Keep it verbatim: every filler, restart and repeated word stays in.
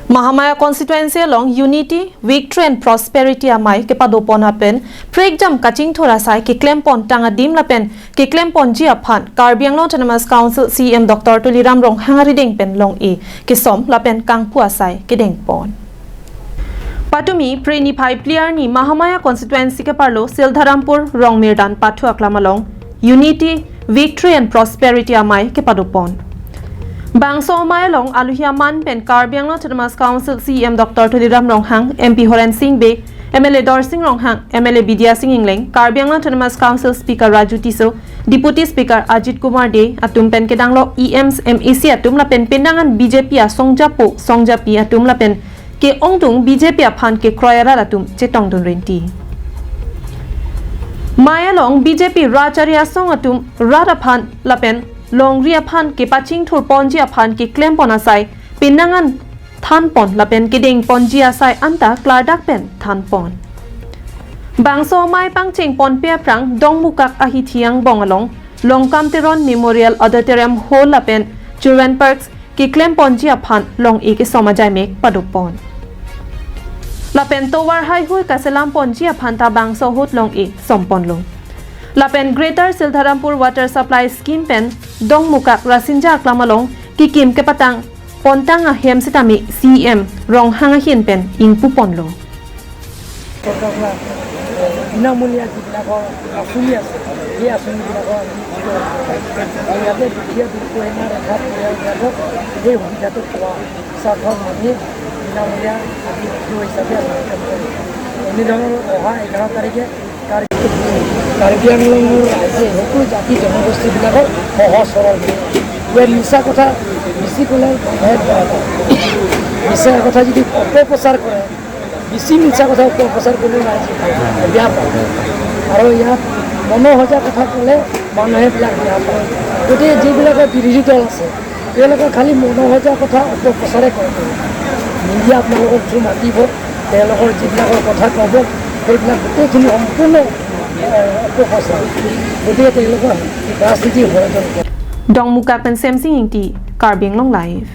Mahamaya constituency along Unity, Victory and Prosperity amei kepadopon lapen prekjam kachingthur asai keklempon tang adim lapen keklemponji aphan Karbi Anglong Autonomous Council C E M Doctor Tuliram Ronghang arideng pen long-e kesom lapen kangpu asai kedengpon. Patumi Phre niphai phli arni Mahamaya constituency keparlo Sildharampur Rongmirdan pathu aklam along Unity, Victory and Prosperity amei kepadopon. Bangso amei along aluhi aman pen Karbi Anglong Autonomous Council C E M Doctor Tuliram Ronghang, M P Horen Sing Bey, M L A Dorsing Ronghang, M L A Bidya Sing Engleng, Karbi Anglong Autonomous Council Speaker Raju Tisso, Deputy Speaker Ajit Kumar Dey atum pen kedang lo E Ms, M A C atum lapen penang an B J P asongjapo songjapi atum lapen ke-ongdung B J P aphan kekroi arat atum chetongdun rinti. Amei along B J P rat chari asong atum rat aphan lapen longri aphan kepachingthurponji aphan keklempon asai penang an thanpon lapen kedengponji asai anta klardak pen thanpon. Bangso amei pangchengponpe aphrang Dongmukak ahithi angbong along Longkam Teron Memorial Auditorium Hall lapen Children Parks keklemponji aphan long-e kesom ajaimek padopon. Lapen tovar haihui kaselamponji aphan ta bangso ahut long-e somponlo. Lapen Greater Sildharampur Water Supply Scheme pen Dongmukak Rasinja aklam along kekim kepatang pontang ahem sitame C E M Ronghang ahin pen ingpuponlo. চৰকাৰৰ পৰা, এ, বিনামূলীয়া যিবিলাকৰ আঁচনি আছে, সেই আঁচনিবিলাকৰ আমি, আৰু ইয়াতে দুখীয়া দুখ পোৱা ৰেখাৰ পৰিয়ালবিলাকক সেই সুবিধাটো পোৱা স্বাৰ্থত আমি বিনামূলীয়া আমি ভিডিঅ' হিচাপে আমি কাম কৰিম। এনেধৰণৰ অহা এঘাৰ তাৰিখে কাৰ্বি, কাৰ্বি আংলঙৰ ৰাইজে সকলো জাতি জনগোষ্ঠীবিলাকক সহজ সৰল দিয়ে। ইয়াত মিছা কথা বেছি ক'লে মানুহে বেয়া পায়। মিছা কথা যদি অপপ্ৰচাৰ কৰে, বেছি মিছা কথা অপপ্ৰচাৰ কৰিলে ৰাইজে বেয়া পায়। আৰু ইয়াত মনোসজা কথা ক'লে মানুহে এইবিলাক বেয়া পায়। গতিকে যিবিলাকে বিৰোধী দল আছে, তেওঁলোকে খালি মনোসজা কথা অপপ্ৰচাৰে কৰে। মিডিয়া আপোনালোকক যিটো মাতিব, তেওঁলোকৰ যিবিলাকৰ কথা ক'ব, সেইবিলাক গোটেইখিনি সম্পূৰ্ণ, এ, অপপ্ৰচাৰ। গতিকে তেওঁলোকৰ ৰাজনীতি ষড়যন্ত্ৰ। Dongmukak pen Semsing Ingti, Karbi Anglong Live.